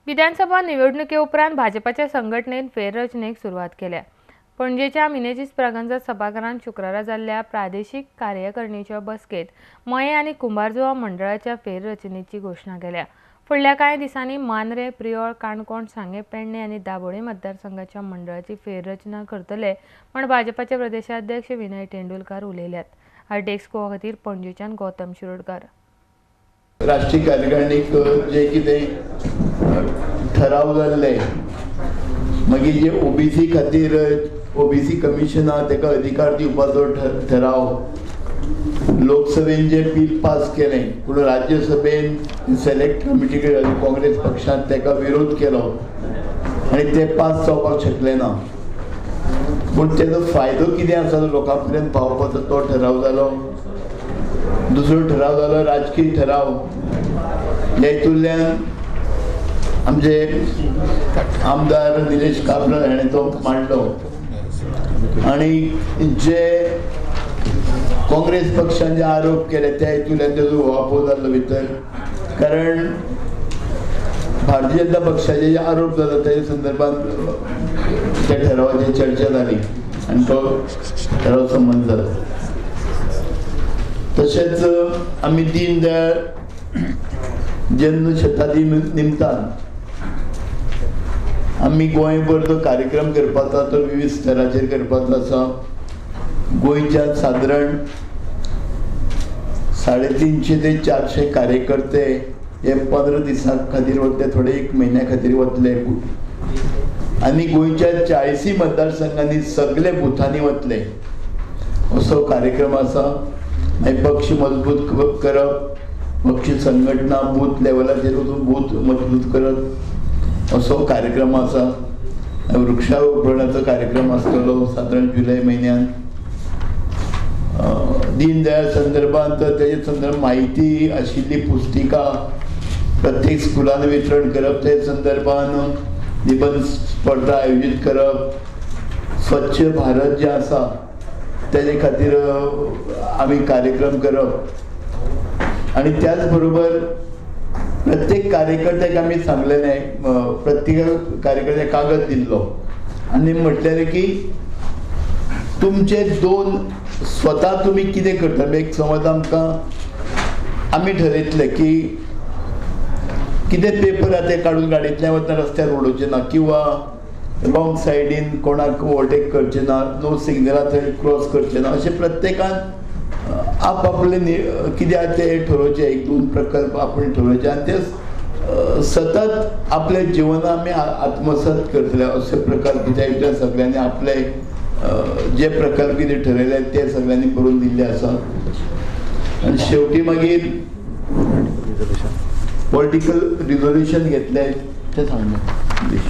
विधानसभा निवडणुके उपरांत भाजपाच्या संघटनेन फेररचनेक सुरवात केल्या. पणजेच्या मिनेझीस ब्रागांझा सभाघरांत शुक्रारा जाल्ल्या प्रादेशीक कार्यकारिणीच्या बसकेत मये आनी कुंभारजुआ मंडळाच्या फेररचनेची घोशणा केल्या. फुडल्या कांय दिसांनी मांद्रें, प्रियोळ, काणकोण, सांगें, पेडणें आनी दाबोळे मतदारसंघाच्या मंडळाची फेररचना करतले म्हण भाजपाचे प्रदेशाध्यक्ष विनय तेंडुलकार उलयल्यात. आरटीएक्स गोवा खातीर पणजेच्यान गौतम शिरोडकार. राष्ट्रीय कार्यकारिणीक जे कितें ठराव जाल्ले, मागीर जे ओबीसी खातीर ओबीसी कमिशना ताका अधिकार दिवपाचो ठराव, लोकसभेन जे बील पास केलें पूण राज्यसभेन सिलेक्ट कमिटी कडेन काँग्रेस पक्षान ताका विरोध केलो आनी तें पास जावपाक शकलें ना. पूण तेजो फायदो कितें आसा तो लोकां पर्यंत पावोवपाचो तो ठराव जालो. दुसरो ठराव जालो राजकीय ठराव. ह्या हितूंतल्यान आमचे आमदार निलेश काब्राल हाणें तो मांडलो आनी जे काँग्रेस पक्षान जे आरोप केले त्या हितूंतल्यान तेजो उहापोह जाल्लो भितर, कारण भारतीय जनता पक्षाचे जे आरोप जाता तेजे संदर्भात त्या ठरावाची चर्चा जाली आनी तो ठराव संबंद जालो. तशेंच आमी दीनदयाळ जन्म शताब्दी निमतान आमी गोंयभर जो कार्यक्रम करपाचो तो विविध स्तराचेर करपाचो आसा. गोंयच्या सादारण 350 ते 400 कार्यकर्ते हे 15 दिसां खातीर वतले, थोडे एक म्हयन्या खातीर वतले आनी गोंयच्या 40 मतदारसंघांनी सगळे बुथांनी वतले असो कार्यक्रम आसा. मागीर पक्ष मजबूत करप, पक्ष संघटना बूथ लेवलाचेर वचून बूथ मजबूत करप असो कार्यक्रम आसा. वृक्षारोपणाचो कार्यक्रम आसतलो सादारण जुलय म्हयन्यान. दीनदयाळ संदर्भात तेजे संदर्भात म्हायती आशिल्ली पुस्तिका प्रत्येक स्कुलान वितरण करप, ते संदर्भान निबंद स्पर्धा आयोजीत करप, स्वच्छ भारत जें आसा तेजे खातीर आमी कार्यक्रम करप आनी त्याच बरोबर प्रत्येक कार्यकर्त्याक आमी सांगलेलें, प्रत्येक कार्यकर्त्याक कागद दिल्लो आनी म्हटलेलें की तुमचे दोन स्वता तुमी कितें करता. एक समज आमकां आमी ठरयतले की कितें पेपर आहा ते काडून गाडयेंतल्यान वतना रस्त्यार उडोवचें ना किंवा रॉंग सायडीन कोणाक ओवरटेक करचें ना, नो सिग्नला थंय क्रॉस करचें ना, अशें प्रत्येकान आपआपले कितें आहा तें ठरोवचें. एक दोन प्रकल्प आपण ठरोवचे आनी ते सतत आपल्या जिवनान आमी आत्मसात करतले अशे प्रकल्प त्या सगळ्यांनी आपले जे प्रकल्प कितें ठरयले ते सगळ्यांनी बरोवन दिल्ले आसा. आनी शेवटी मागीर पॉलिटिकल रिजोल्युशन घेतलें तें सांगलें.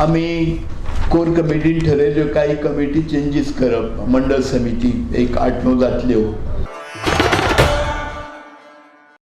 आमी कोर कमिटीन ठरयल्यो कांय कमिटी चेंजीस करप, मंडळ समिती एक 8-9 जातल्यो,